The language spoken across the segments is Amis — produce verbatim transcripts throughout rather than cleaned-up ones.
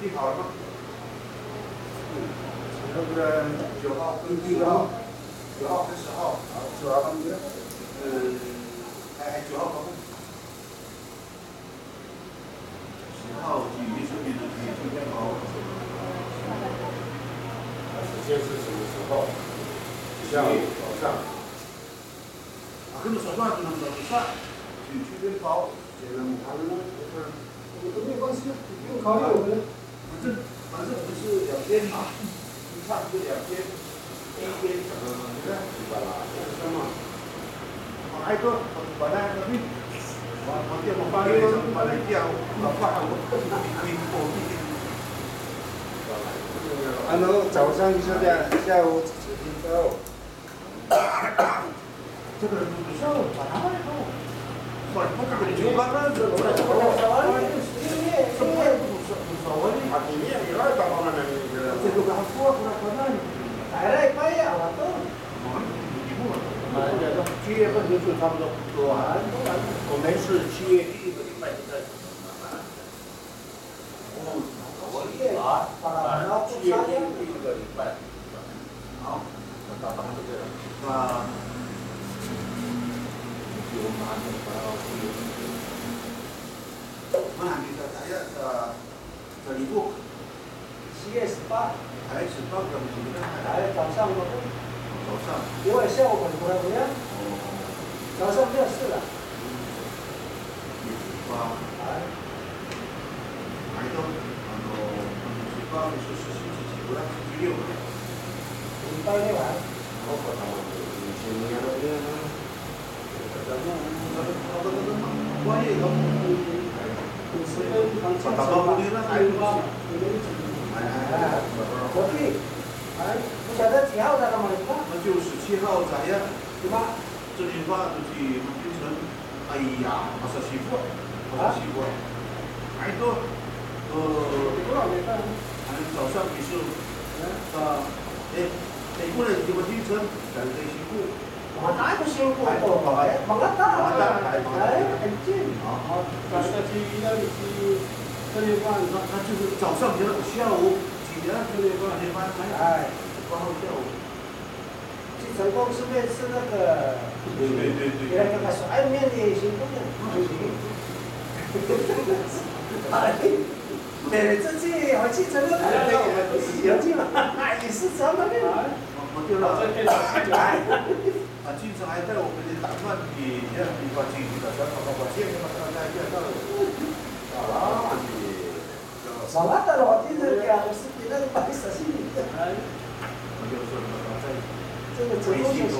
定好了吗？嗯，那个九号跟十号，九号跟十号，好，十号，嗯，哎，哎，九号吧。十号去，你说你的，你今天好。时间是什么时候？下午、早上。 啊，跟着手段就能找得上，去去面包，简单。我们都没有关系啊，你不用考虑我们。反正反正我们是两边嘛，你看这两边，第一边，呃，你看，什么？哎，都，本来那边，我我电话发给他，把他调，我怕我，你我。あの、早上一下，下午几点到？ 七月份就是差不多不多啊，我们是七月第一个礼拜就开始。 哦，七月，啊，七月第一个礼拜。好，那打算这个，那，我们还没在，哎呀，这，这礼物。七月十八。哎，十八个没有，那还，哎，早上吗？早上。因为下午很不容易啊。哦。早上没有事了。 礼拜六啊。那就十七号，咱呀。 这里发出去，那冰城，哎呀，马上媳妇，马上媳妇，哎，都，呃，早上你是，啊，哎，美国人怎么冰城，赶着媳妇，马上就媳妇，哎，马上，马上，哎，很近。啊，啊，那，那就是早上，下午几点？这里发，你发，哎，八号下午。 去成功顺便吃那个，对对对对。给他看看说，哎，面也行，不行。哎，每次去，我去成功，我去嘛，也是吃那边。我对了。哎，啊，经常还带我们去打饭的，也比较近的，咱们把这个嘛，大家一起到，啊， Sawada no, tina kiya, o sepi na, paisa sini. 这个成功就是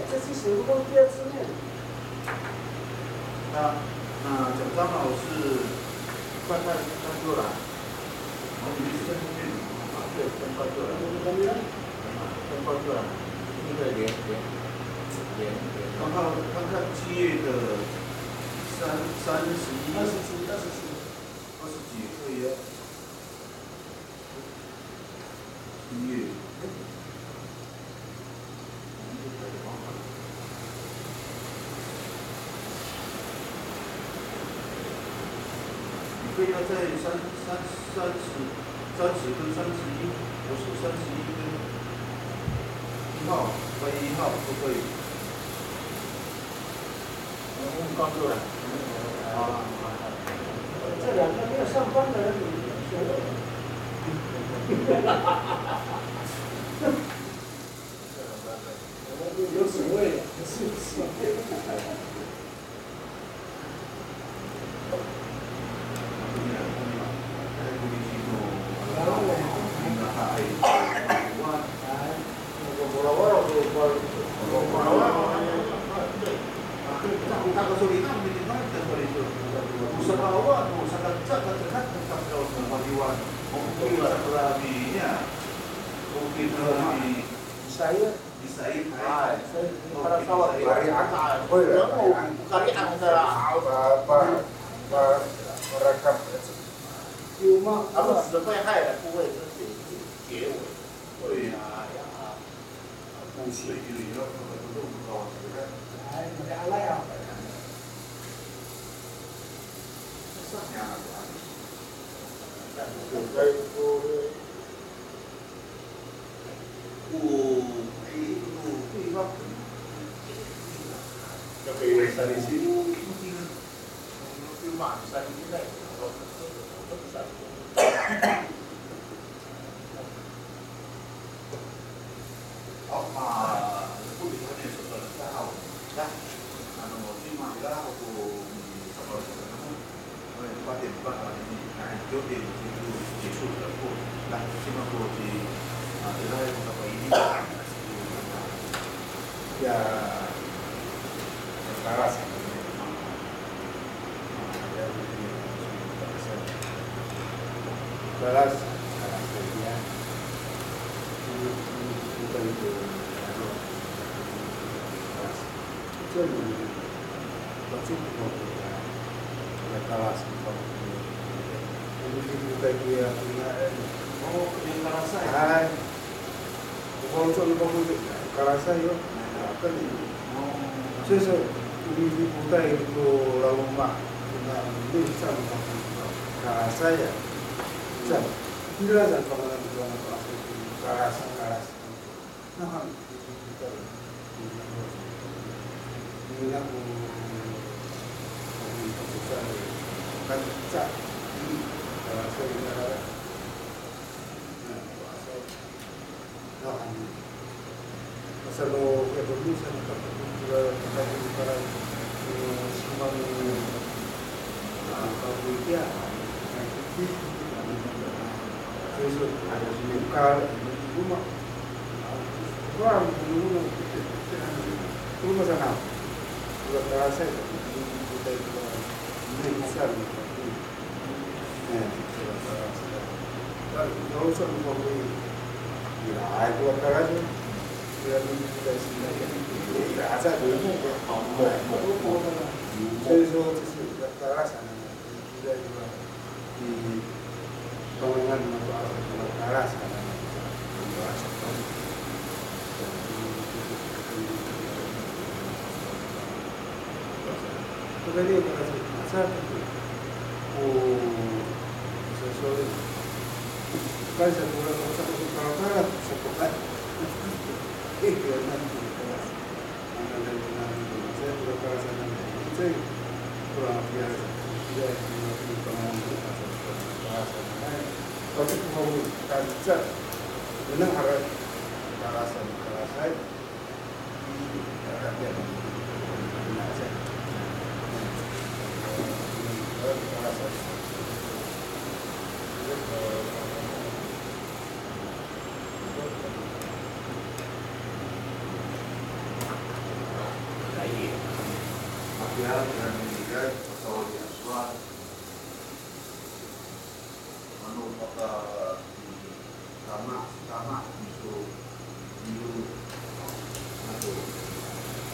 这是成功第二次面。 那，那讲张老师，快快快过来，我们是在后面嘛，啊，对，快快过来，快快过来，那个连连连连，刚刚刚刚七月的三三十一，二十几，二十几，二十几岁耶。 音乐。你可以要在三三三十三十跟三十一，我说三十一跟一号，八月一号都可以。 我们告诉了。啊，这两天没有上班的人，你学了。有所谓的，是是。 Saya, saya, para sawat, kari'ang, kari'ang, kari'ang, para, para, para, 有吗？他们只会害了，不会是结结尾。对呀，呀。好，那，不，你还没有说出来，大家好，来，那么今晚大家好，我们上班时间，我们八点半啊，你，你九点就结束了，不，来，今晚过去，啊，大家要不要一定，ya, ya, Hay. O faloco' no fafeli, kalasay yo. Saan sa, o mipipotay ko laloma', na, misaan no fafeli, kalasay ya. Saan, ira sa pangalan no faloco' a kalasay, kalasay. Nawhan mipipotay ko laloma'. Ira ko, ko mipipotay, kalasay, kalasay. Pasal o, ya, pemirsa, kita, kita, kita, eh, simang, ah, kalau dia, eh, so, so, ada si Mekar, rumah, orang, rumah, rumah sana, rumah terasa, kita, kita, kita, Ano paka, tama, tama, miso, miso, ato,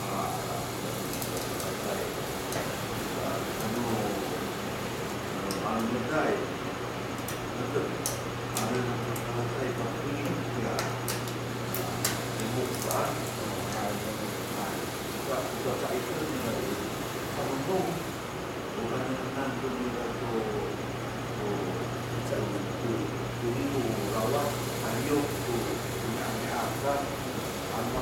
a, ano, ano, meday, ano, ano, meday, pakuni, ya, a, ano, saan, ano, ano, ano, ano, ano, ano, ano, ano, ano,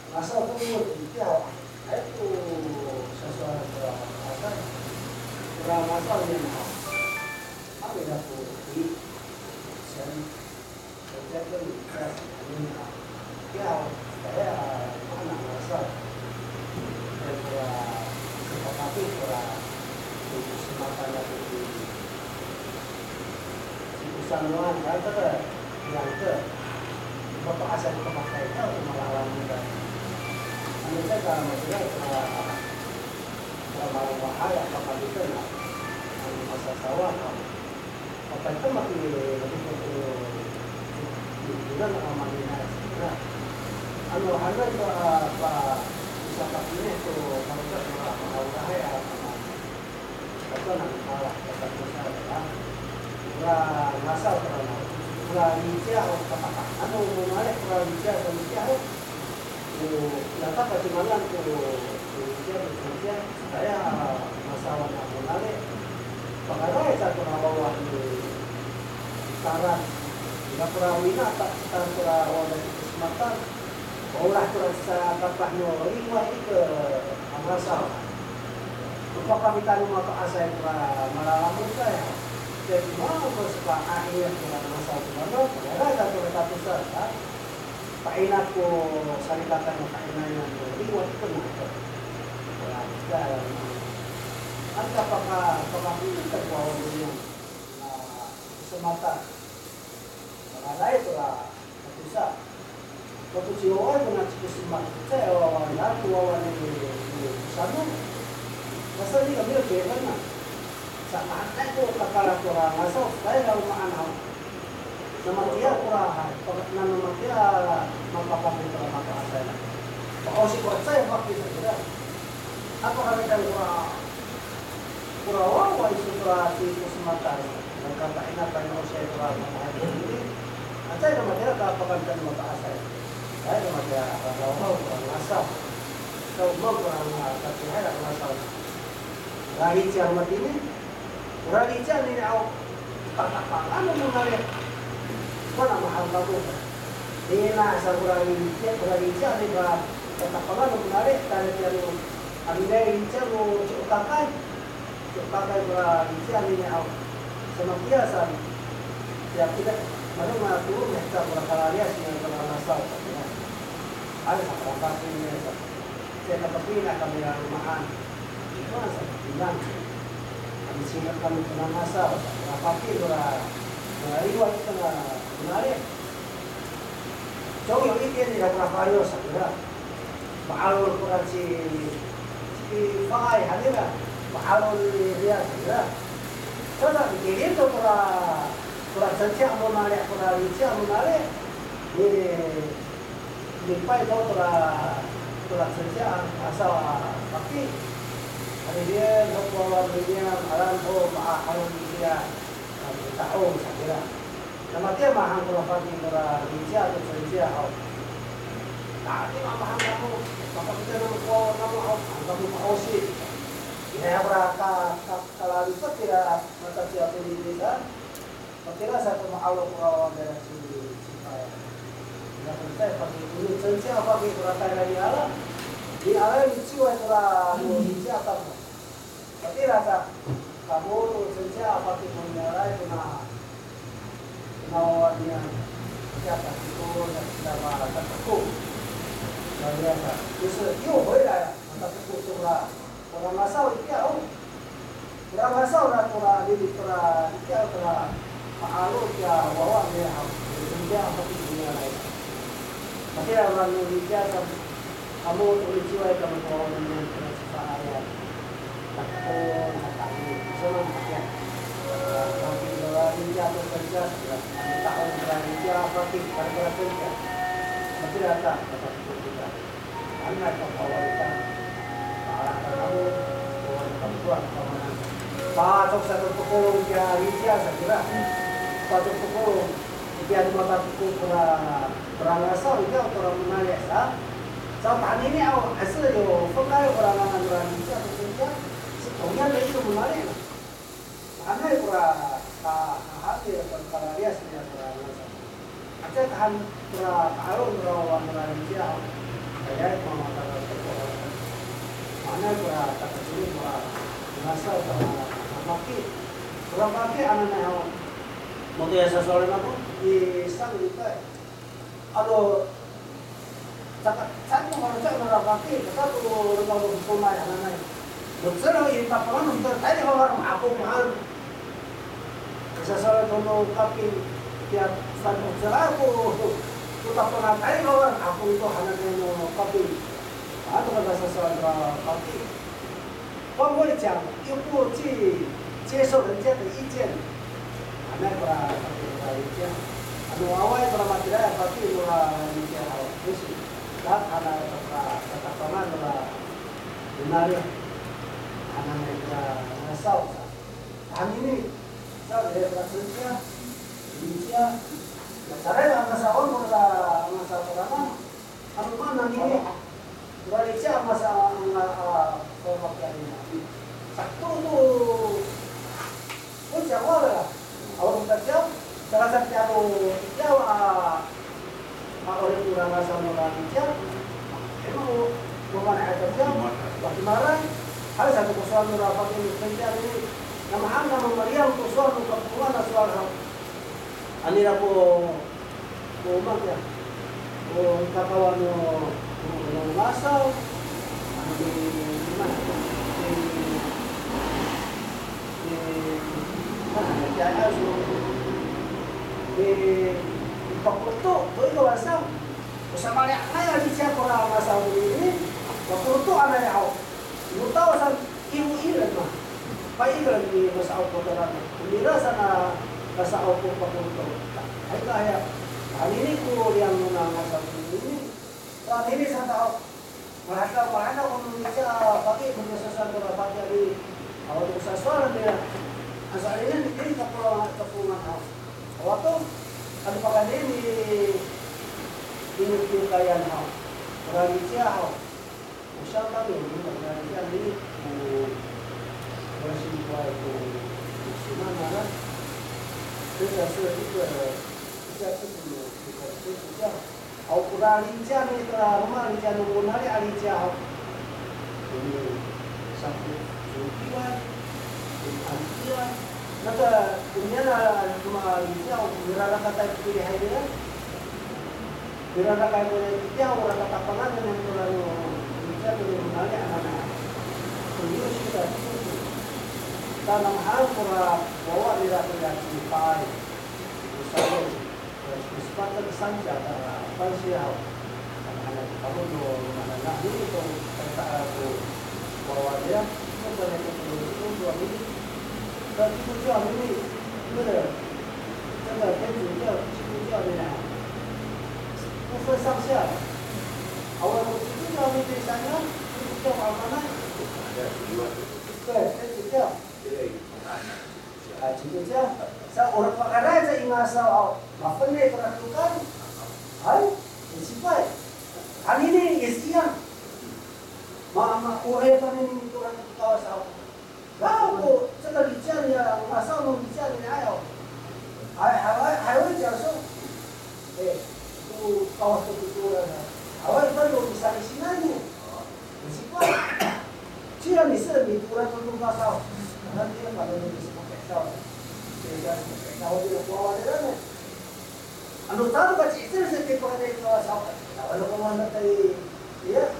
Ngasaw to i tiya, ay to sasowal to, asa, ora ngasaw niyan, a, kami na to i, saan, saan to i tiya, kami na, tiya, kaya, mana ngasaw. Kaya, ora, kapatid, ora, to, sematan na to i, Sano han, a, tara, yang ke, mato'asay ko pakayni, o malalam nira. Ano caay ka matira, tara, tara malowahay a kapalitan, a, ano masasawa, a, kapalitan maki, maki ko, ko, ko, ko, ano, ano, a, pa, isa pa kini ko, kapalitan, a, malawahay, a, Kato na, a, katatosa, a. Ora ngasaw, ora, ora liciya, o, kataka. Ano, mali, ora liciya, ora liciya, o. O, yata katimangan ko, ko liciya, ko liciya, kaya, a, ngasawan a mali. Pakaray sa ko wawa i taran. Ira ko wina, ta, ta, ko wawa i sematan. Olah ko sa kapah no liwa i, a, ngasaw. Pakamitan no mato'asay ko malalamokay. Jadi, mako sepa a, iya, ko ngasaw ko mano, pakaray sa ko tatosa, a. Painat ko salikaka no painat no liwa i, ko na. Ano ka paka, pakapilit ko wawa niyan. A, sematan. Pakaray to a, tatosa. Kako ci wawa ko na ci ko sematan, caay wawa na, ko wawa ni, ni, ni sano. Pasal ni kami lo kiyanan na. Sa maanay ko kakala ko ra ngasaw, caay ka o maan haw. Na matiya ko ra, hay, pag-, na, na matiya makapatay ko ra mato'asay na. Pa'osi ko ra caay, maki sa kira. Apa kami kan ko ra, ko ra wawa iso ko ra ci ko sematan. Nakapainat ko ra mato'asay ko ra mato'asay. Acay ka matira ka pakantan mato'asay. Ay ka matira ka wawa ko ra ngasaw. Ka umang ko ra nga-, katihay ra ngasaw. Ra liciya matini. Ra liciya nini aw. Tatapangan no mali. Mana mahal ka ko. Nina sa ko ra liciya, ko ra liciya ni ba tatapangan no mali. Tali tiya no. Ano liciya no ci'otakay. Pakay kora liciya nini aw. Sa matiya sa, ya, kita, ano nga, to, ya, kita kora kalalias, ya, kora ngasaw, ya. Ano sa, kora pati, ya, sa. Sa kapapina kami na romaan. Ito, sa kapinang. Kami singa kami kora ngasaw, sa kora pati, kora, kora liwat, kita nga, kora liwat. Cong yo itiya nira kora faliyo sa kira. Ma'alol kora ci, ci Fangay hanira. Ma'alol nira sa kira. Sa sa, mikilim to kora, kora cenci a monali', kora lici a monali'. Ni, mipay to kora, kora cenci a, asa, paki. Ani diya, no kora lici a, alan to, ma'alol nira. Ta'ong sa kira. Na matiya mahaen kora faki kora liciya to cenci haw. Tati mahaen kamo, pakafita namo ko namo haw, mahaen kamo pa'osi. Ira kora ka, ka, kalalifet kira mata ciya to lilisan. Matira sa to ma'alo kora wawa nira ci, ci Fangay. Ira kora caay faki, cenci haw faki kora tayra i ala. I ala i ciway kora liciya tamo. Matira sa, kamo to cenci a faki ko niyaro' to na, ko na wawa niyam, kiya faki ko na sila matateko. Matira sa, 就是又回来了, matateko to ra, kora ngasaw i kiya, o. Kora ngasaw ra, kora lili, kora i kiya, kora ma'alo kiya wawa niyam, cenci a faki ko niyaro'. Matira ra no liciya sa, kamo to liciway kamo to wawa niyam, kora Fangay. Takong, takong, so no matiya. Faki, kora liciya to cenci, kora ta'ong, kora liciya faki, kora, kora cenci. Matira ta, kora takong kita. Ano ka pawalitan. Pa'alah ka kamo, kora takong, kora mana. Pacok sato to kolong kiya liciya sa kira. Pacok to kolong. Kiya to matateko kora, kora ngasaw, kiya kora monali' sa. Sa tahini aw, 还是有分开 kora nanay kora 李家 to 陈家, 是同样的一个 monali. Hanay kora, a, a, hahaen, kalaliyas nira kora ngasaw. Aca kahan kora, ka'alo nira, wa nira 李家 haw. Kaya ko mama kora teko. Hanay kora, takacili kora, ngasaw kora, maki. Kora maki hananay haw. Moto ya sasowalen ako, i 上礼拜. Ano, saka, saan ko faloco' nora faki, saka to roma no fomay hananay. Mo^cel ho i tapangan no fita, tayni ho ma'ako maan. Sasowal to no kaping, kiya saan mo^cel ako, to tapangan tayni ho ma'ako to hananay no kaping. Ano ka sasowal nora faki. 光会讲，又不去接受人家的意见。Hanay kora, kora 李家. Ano awaay kora matira, pati kora 李家 haw. Kasi, lahat hanay kora, katapangan kora, minari. Hananay kora ngasaw sa. Hanini, sa, kora 陈家, 李家. Saray, ngasaw kora, ngasaw kora na. Ano maan nanini, kora 李家 masa, a, a, kora mapiyani. Sato to, ko 讲话了. Awa ko 讲, saka sa piya ko 讲话, a, a, ori kora ngasaw nora 李家. Ema ko, ko mana 讲话, makimaray. Hay sato ko sowal nora faki no 陈家 ni, na maan, na mamaliyang ko sowal no Kapongan a sowal haw. Anira ko, ko maan kiya, ko kakawa no, no, no ngasaw, ano ni, ni maan, ni, ni, maan, ni, ni, ni, ni, ni, pakoto, ko ikaw ngasaw. O samaliyangay a 李家 kora ngasaw nini, pakoto hanay haw. No Tawas saan, 一人一人 ma. Pa 一人 ni masa'opo tona. Nira saan a masa'opo pakoto. Hay ka haya. Anini ko liyang nona ngasaw nini. Sa anini sa tao. Malahadaw, malahadaw ko no 李家 faki, ko no sasowal kora faki ari. Awa to ko sasowal nira. Asa anini, nini kapolangan, kapolangan haw. Awa to, ano pakayni, nini kiyokayan haw. Kora 李家 haw. 我相当有名的，那像你，嗯，我是我我是慢慢的，这个是一个，一个这种一个就是这样。哦，不然人家那个嘛，人家那个哪里啊，人家哦，嗯，像是主题啊，主题啊，那个人家那什么，人家我们那个在这里还有。 Ira na kay ko niyam, ora tatapangan niyam kora no, ira to no nani anana. Koyo sira to. Tanam han kora wawa nira koya cipay. Misalnya, kesempatan sanja ta pansiyaw. Tanam han kamo no, no nana, no, to, tata ko wawa nira, no, tata ko, no, no, no, 那基督教里面，那个，那个天主教、基督教的呀，不分上下。啊，我们基督教里面三个，基督教、阿妈呢？对，天主教。啊，基督教。Sa ora pakayni sa i ngasaw, a, mafenay kora tokan. Hay, sipay. Anini, yes, iya. Ma, ma, ora ya panini kora tokan sa. Ako, 这个李家呀，马上我们李家的，哎呦，还还还还会讲说，哎，都高都不多了呢，还会分我们三十呢，很奇怪。既然你是你突然中中高烧，那你也反正你是不改造的，所以叫什么改造，我这个国王的人呢。Ano tano ka ci'icel sa, ti pakayni ko asawa, awa no ko wana tay, iya,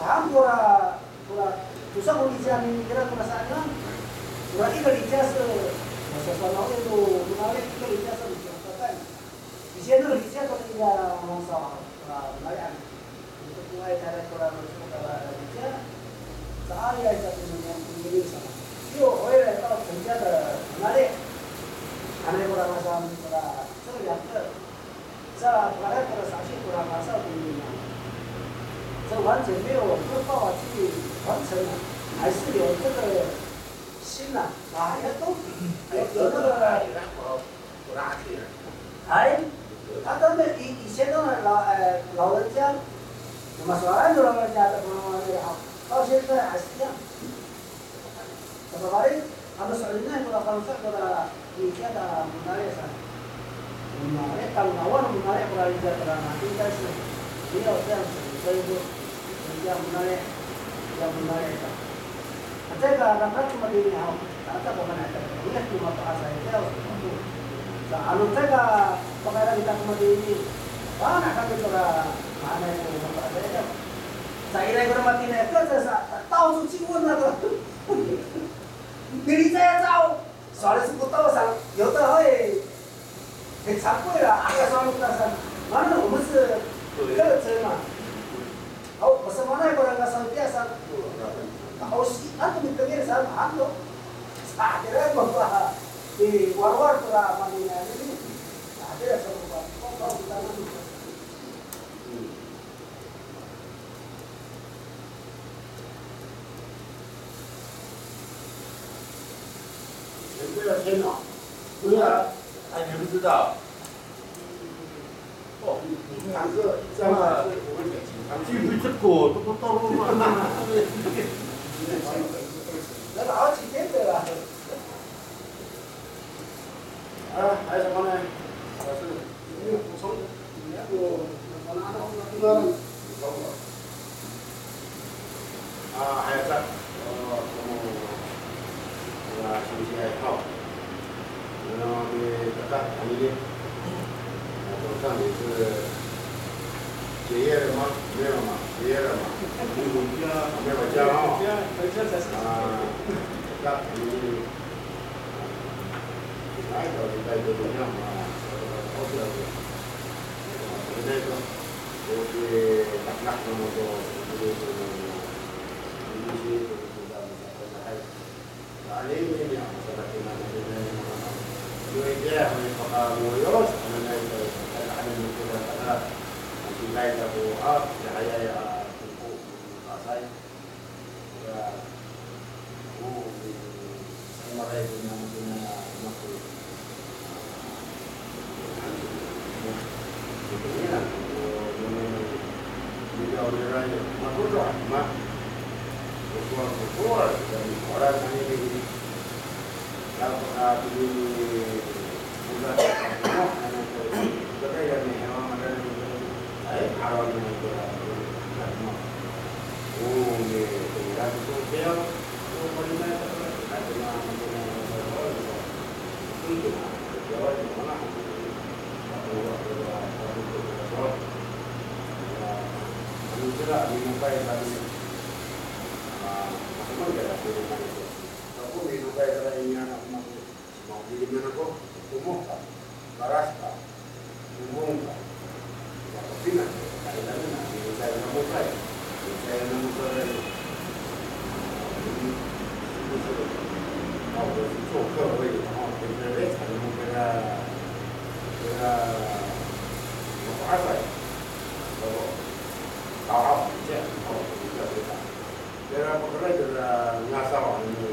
saan kora, kora, tosa ko 李家 ni, kira kora saan, kora 一个李家 sa, sa, sa, na, ito, kora 一个李家 sa, 以前那个李家 kora 一个 asawa, kora, kora, Sa'ayay sa to no niyam ko nini sa. 又回来到陈家的哪里？Hanay kora ngasaw kora, 这两个，sa kora kora saksi kora ngasaw ko nini. 这完全没有，没有办法去完成啊，还是有这个心呐，啊，要都有有那个 哎，他们以以前的老呃老人家， Maso'elin to ra matiya to ko no matiya. Aw, siyempre, asya. Sababali, ano so'elinay kora fangcal kora mitiya ta Monali' sa. Monali', Tamdaw no Monali' kora mitiya kora matiya sa. Mitiya, mitiya Monali', mitiya Monali' sa. Hatira ka, rakat ko matini haw. Ata ko mana ata ko. Iya ko mato'asay itiya. Sa ano hatira ka, pakayra kita ko matini. Mana kami kora maanay ko mato'asay itiya. Sa iray kora matini ka sa, sa, tao so ciwon na to. Diri saya tao. Sowal sa ko tao sa, yo to hoy. He, cakoy la, aka sowal ko tao sa. Mana no, masi, kecil ma. Aw, masamanay ko ranga sa tiya sa. Aw, si, ato mitengil sa, ano. Sa, tira ko ba. Di warwar ko ra manina ni. Sa, tira sa ko ba. Ko, ko, ko, ko. Buyur, buyur, 先生。不要，哎，你不知道。哦，你看这一张啊，是我们的警察局。这个，这个，这个道路嘛。那个好几天的了。 啊，还有什么呢？老师，有没有补充的？有没有补充的？啊，还有这，呃，我们，呃，星期二号，那么我们大家团圆，呃，早上也是结业了吗？没有嘛，结业了嘛。没回家。没回家哦。回家，回家才是。啊，大家团圆。 Ako, minokay sa inian ako, mako, mako, tomoh ka, paras ka, tomong ka. Mako, pina, kailangan na, minokay na mokay. Minokay na mokay. Ako, 做客而已，然后跟着，哎，才能够跟他，跟他，我发财。 Tawhap, itiya, tawhap, itiya, itiya. Tira pakaray, tira ngasaw, ano,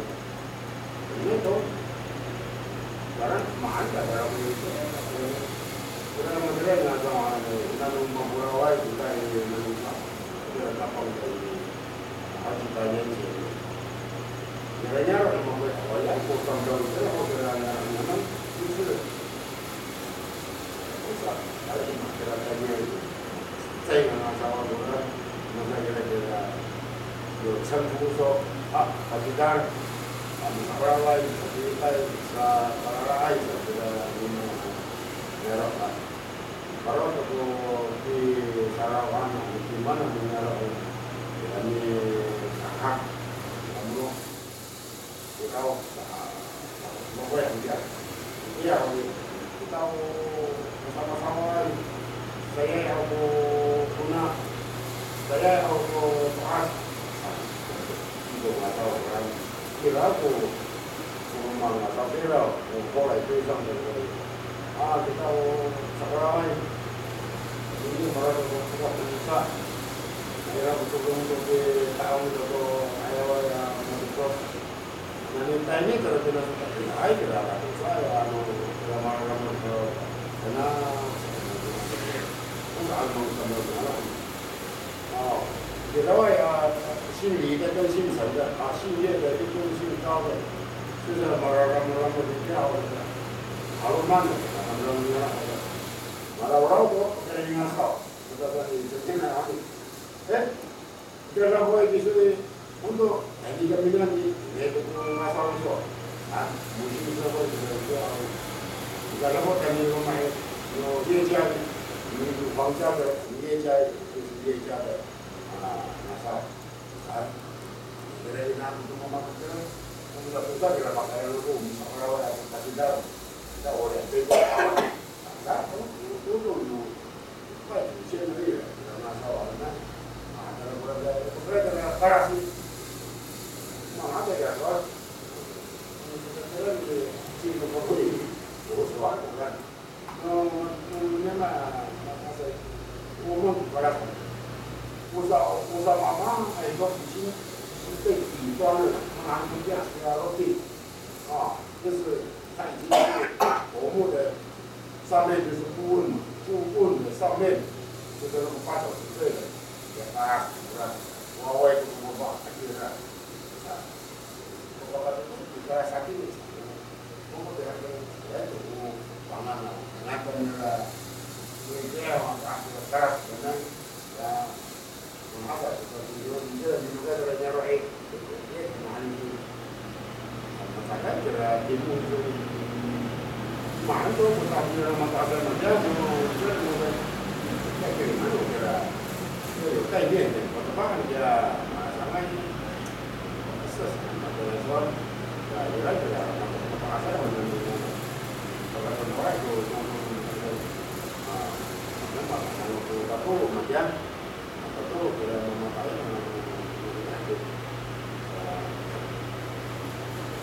ano to? Parang maan ka, parang ito, ano, tira matira ngasaw, ano, nanong mapuraway, kita, ano, nanong ma-, tira tapang, ano, haci tanya, ano. Tira niyaro', ano, mapuraway, ay, ko tamdaw, tira, ko tira, ano, ano, ito. 在那个时候，我们，我们那个，那个，有称呼说，啊，Hacidar，啊，Makaraway，Hacidar，Sakaraay，这个，我们，niyaro' ka. Paro to ko pisarawan, ano, ci Mana no niyaro', ano, Sakak, ano, Ikaw, sa, sa, sa, sa, sa, sa, ikaw, masamasamaan. Saya, ikaw ko kona. Saya, ikaw ko to'as. Ito, ngasaw, kan. Ira ko, ko mangasaw, ira ko, ko, ito, isang, a, kita, o, Sakaraay. Ini, mara ko, ko, ko, ko, sa. Ira ko, ko, ko, ko, ta'ong, ko, ko, ayaw, ayaw, ko, ko, Nani tayni kira pinasakat ay kira katosa, ano, kira mararamod ko, kana, kung saan mang samang na lang. O, Kiraway a, 姓李的跟姓陈的啊，姓叶的一个姓高的，就是马拉拉马拉马的叫的，马拉曼的，马拉曼的，马拉拉多，跟人家吵，我说你整天来哪里？哎，你跟他说一句是，我说，哎，你跟人家你，你也不跟人家吵一说，啊，我是说我这个叫，你跟他说跟你说买，有叶家的，有黄家的，有叶家，就是叶家的。 A, nasa, a, ira ina ko to mama ko to, ko mama ko to, ira makaen ko, misakola ako kasi daw. Kita o yan, bento ako. Sa, o, o, o, o, o, pa, siya na ira, ira nasa, wala na. A, tara ko ira, ko ira, tara, tara si. Mama, tara, tara. Tara, tara, tara, tara, tara, 我们本来，我说，我说妈妈，哎，说已经是被顶端了，他拿人家是要落地，啊，就是他已经是头目的，上面就是顾问嘛，顾问的上面，就是那么八九十岁了，也八十了，我我也不怎么忘，他就是，啊。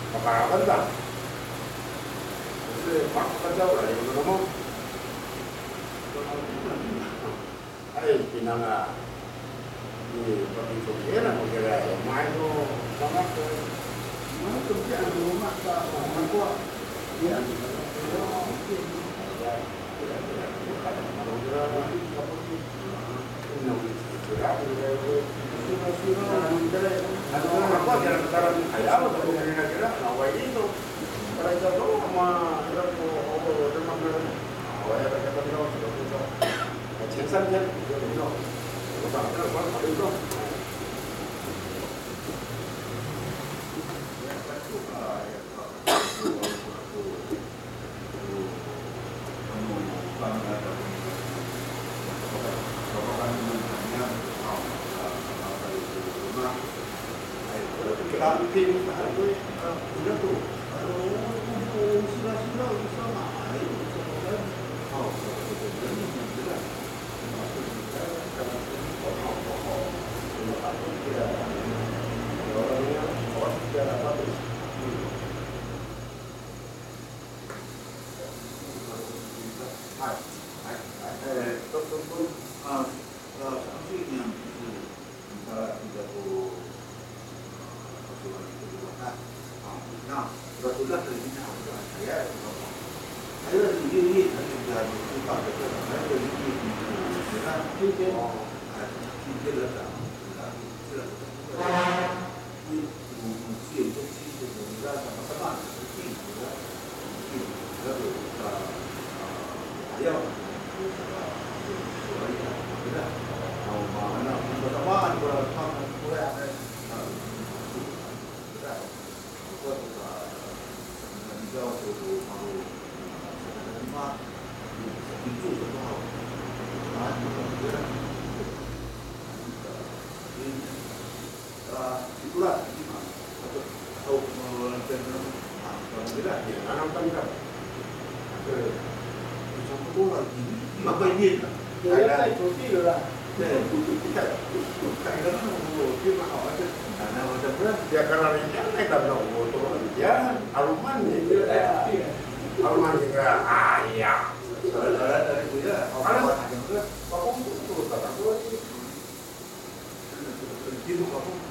Pakarapan ta. Kasi, mak, kacau lah, yung ano mo. Ay, pinanga. Di, pag-, ito, yan ang magkira. Mahal ko, sama ko. Mahal ko, yan, ano, mak, sa, mak ko. Yan.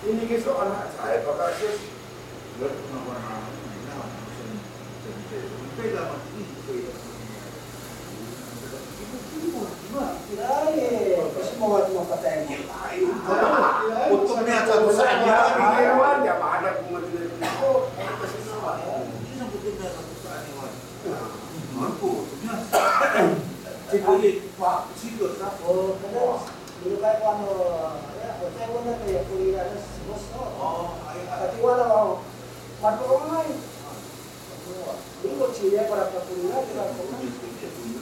Ini kiso anak saya, baka sus. Mawat mapatay mo. Ay, boto miyaca to saan iwan. Ay, iwan, ya, maanak mo matira. O, ay, kasi sa, ay, hindi na boto miyaca to saan iwan. Ano po, boto miyaca. Siko, pa, siko, sa. O, kada, dulu kay ko ano, ya, ko tayo na kaya ko ira na sa boso. O, ay, ay. Katiwala, o. Matulungay. Dulu, siya para pakulira, kita ko. Hay, hay, hay.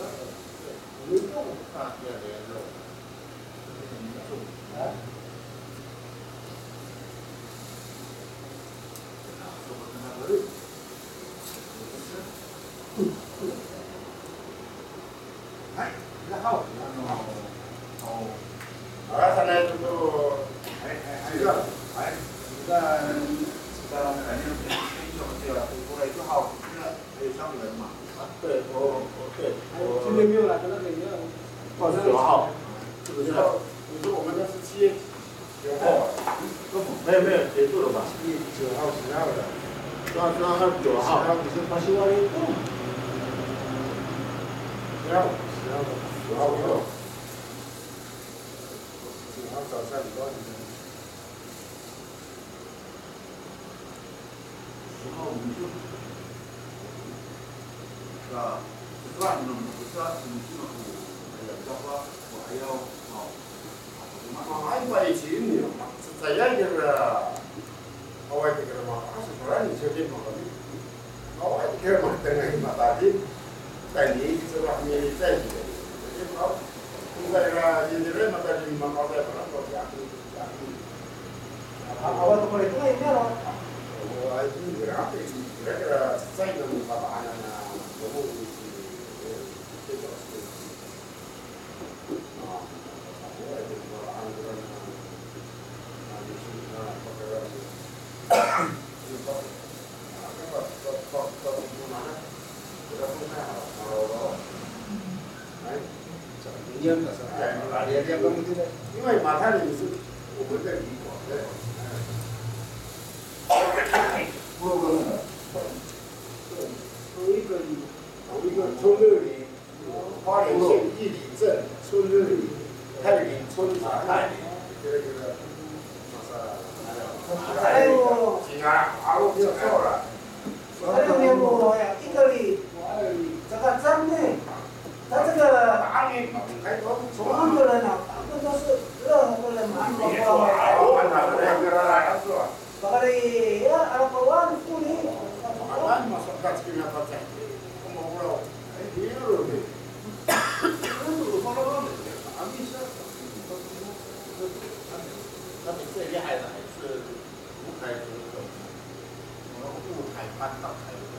哦，九号，是不是？你说我们那是七月九号啊？没有，没有，结束了吧？七月九号、十号的。十号、十号、十号、十号。十号，你是八十号运动？十号，十号，十号，十号早上，十号。 然后我们就，啊，这个呢，我们不是要请进了，哎呀，要不，我还要，哦，我们还要一起呢，是这样一个，哦，这个嘛，还是不然你就这么个，哦，这个嘛，等于嘛，大体，带你一直往里面带去的，这个嘛，现在呢，现在嘛，带你们搞在不能搞这样。 A, awa to ko ito, ina, ro? O, ay, ira, ira, ira, cecay no mipapaanan a, komo, ito, Puro ko no. 同一个里。同一个村里。 花莲县玉里镇春日里，泰林村。啊，泰林。这个，这个，马上，哎呦，行啊，好，没有错了。还有年过呀，一个里，这个真的，他这个从日本人啊，大部分都是任何人买，没错啊，我们两个人来合作。 Pakayni, ya, arapawan, koni. Awan, masadak kina pacay. Kumawlaw. Ay, di ro, di. Tapi 最厉害的还是吴凯族的，从雾台搬到台东。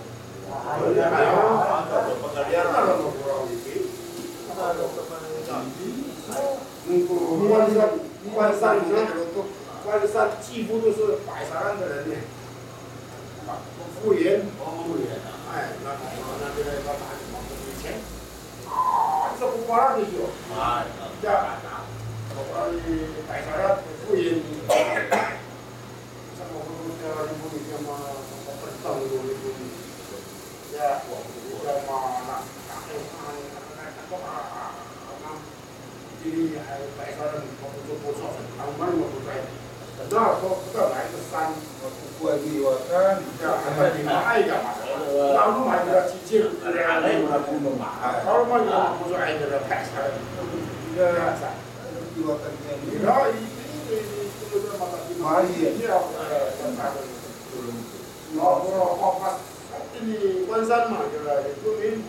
哎呀，那怎么个厉害？那怎么不容易？那怎么不容易？ 关山，关山，关山几乎都是百沙兰的人呢。啊，福原，福原啊。哎，那个，那个，那个，以前，啊，这不巴拉的有。啊，这，我们百沙兰，福原， 那时候不知道哪一个山，不会比我，嗯，这样，那你们爱干嘛？那我们还是要去见，哎，我们不说爱这个百山，这样子啊。然后一，一，一，一，一， 关山嘛，对吧？有住民。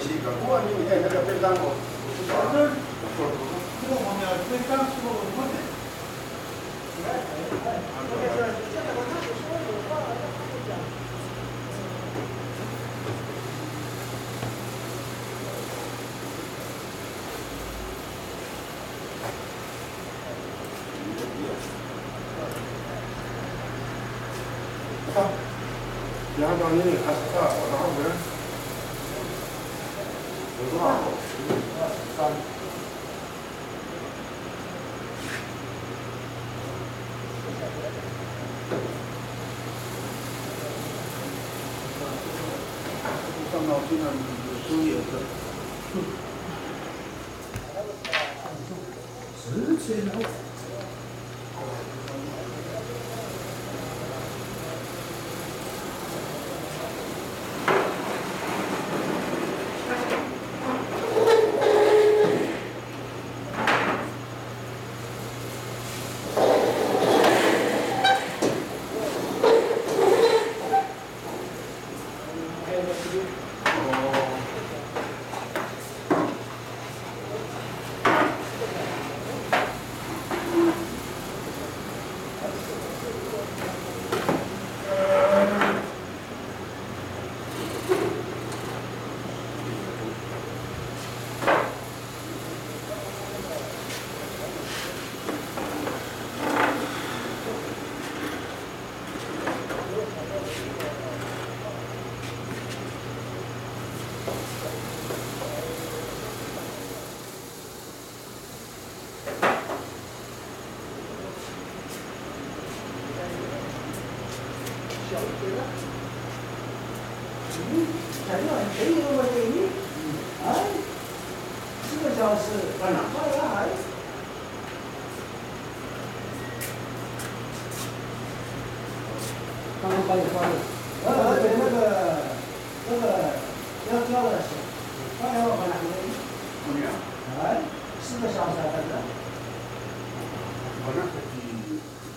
这个我，你看那个便当，我，我不晓得。这个方面，便当是我们的。刚刚帮你关了。呃，而且那个，那个要交的钱，刚才我们两个人，哎，四个小时还在这。我那个，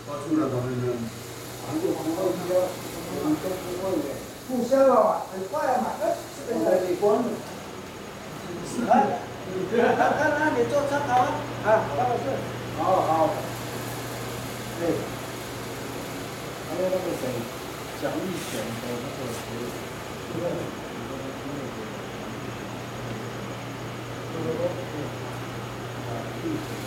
我出来，我们，我们都不忘了。互相啊，很快啊嘛，哎，这个小时关了。 来，那，那，那你做参考啊。啊，张老师。好，好。哎，还有那个谁，蒋玉贤的那个谁，那个，那个，那个，啊，玉贤。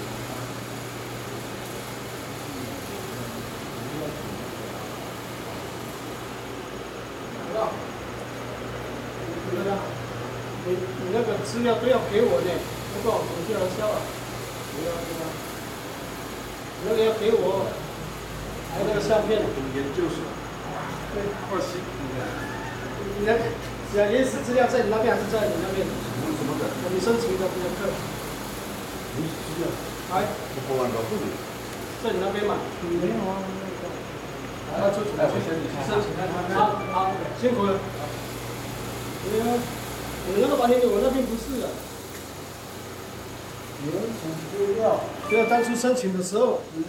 你，你那个资料都要给我呢，不然我怎么去核销啊？不要，不要。那个要给我，还有那个相片。我们研究所。对。二十。你那个，原始资料在你那边还是在你那边？什么的？我们申请的那个。原始资料？哎。我不玩了，不能。在你那边嘛？没有啊，没有。 啊，就，哎，我先离开。好，好，辛苦了。对呀，你那个白天我那边不是啊。你们从资料。对啊，当初申请的时候，嗯，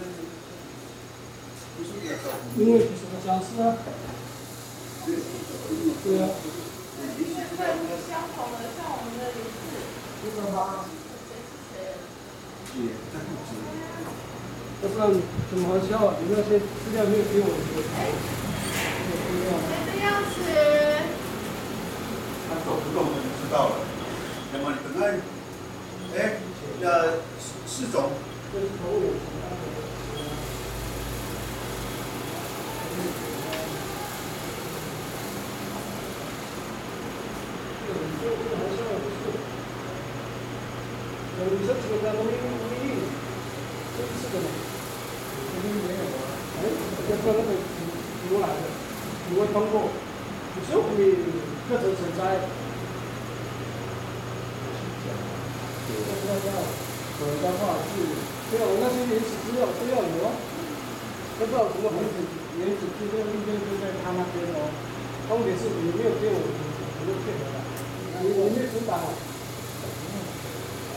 不是我找你。因为不是我讲是啊。对啊。这个看不相同的，像我们的也是。这个吗？谁是谁？ 要不然怎么核销啊？你那些资料没有给我。哎，没有资料。谁的钥匙？他走不动，我就知道了。那么你本来，哎，那四，四种。这是朋友。 有，你说这个在录音，录音，这是这个吗？录音没有啊。哎，要不然那个图，图来的，图会通过。你说我们课程存在。我是讲，要不然要，可能的话是，对啊，我那些原始资料都要有啊。要不然我怎么回复？ 原始资料应该就在他那边哦。重点是你没有给我，我就退回来。你，你没有存档哦。哎，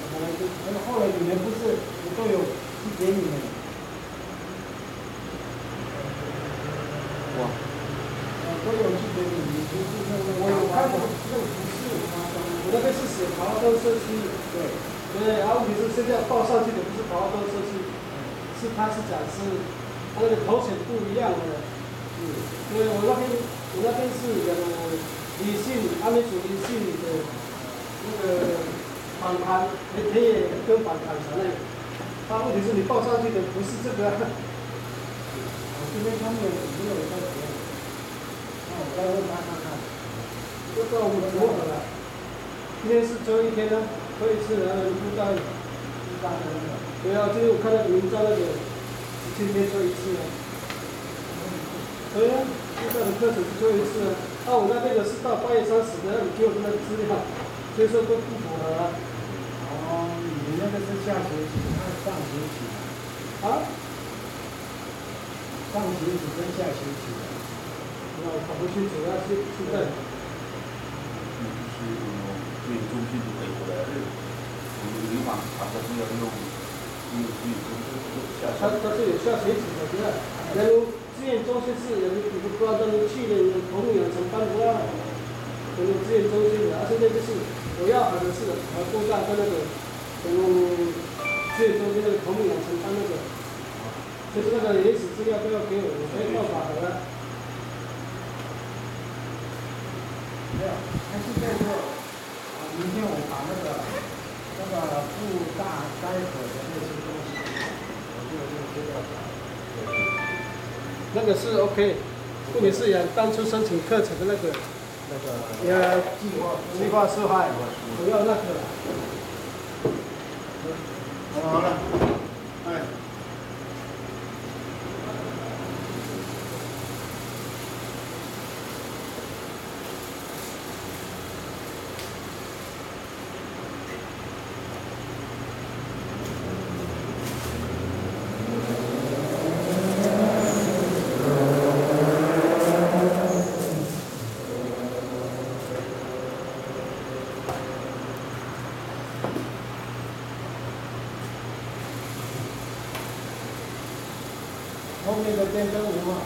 本来就，那后来你们不是都有寄给你们？哇。呃，都有寄给你，你不是那个，我有看过，那个不是我那边是写跑道社区，对，对，啊，问题是现在报上去的不是跑道社区，是他是讲是他那个头衔不一样的，嗯，对，我那边我那边是呃理性阿美族理性的那个访谈，田野跟访谈的那个，他问题是你报上去的不是这个啊，我这边他们没有在写，那我再问他看看，这个我们符合了。 今天是抽一天呢，抽一次呢，你不知道。对啊，今天我看那个名单那个，一天抽一次啊。对啊，现在的课程是抽一次啊。啊，我那边的是到八月三十的，那你给我的那个资料，所以说都不符合啊。哦，你们那个是下学期，那上学期啊？啊？ 上学期跟下学期啊。那我搞不清楚，那是现在。就是我们资源中心都可以回来了，我们银行查的是要用，用资源中心，用下学期。他他是有下学期的，对吧？然后资源中心是有一个专门去年的头目养成班的啊，有资源中心的，啊，现在就是我要喊的是，呃，部长跟那个，嗯，资源中心那个头目养成班那个。 就是那个原始资料都要给我，我才有办法的。没有，他现在说，啊，明天我把那个，那个布大开口的那些东西，我就用资料讲。那个是 OK，问题是呀，当初申请课程的那个，那个，呃，计划，计划书还，不要那个了。好了，好了，哎。 后面的电灯有吗？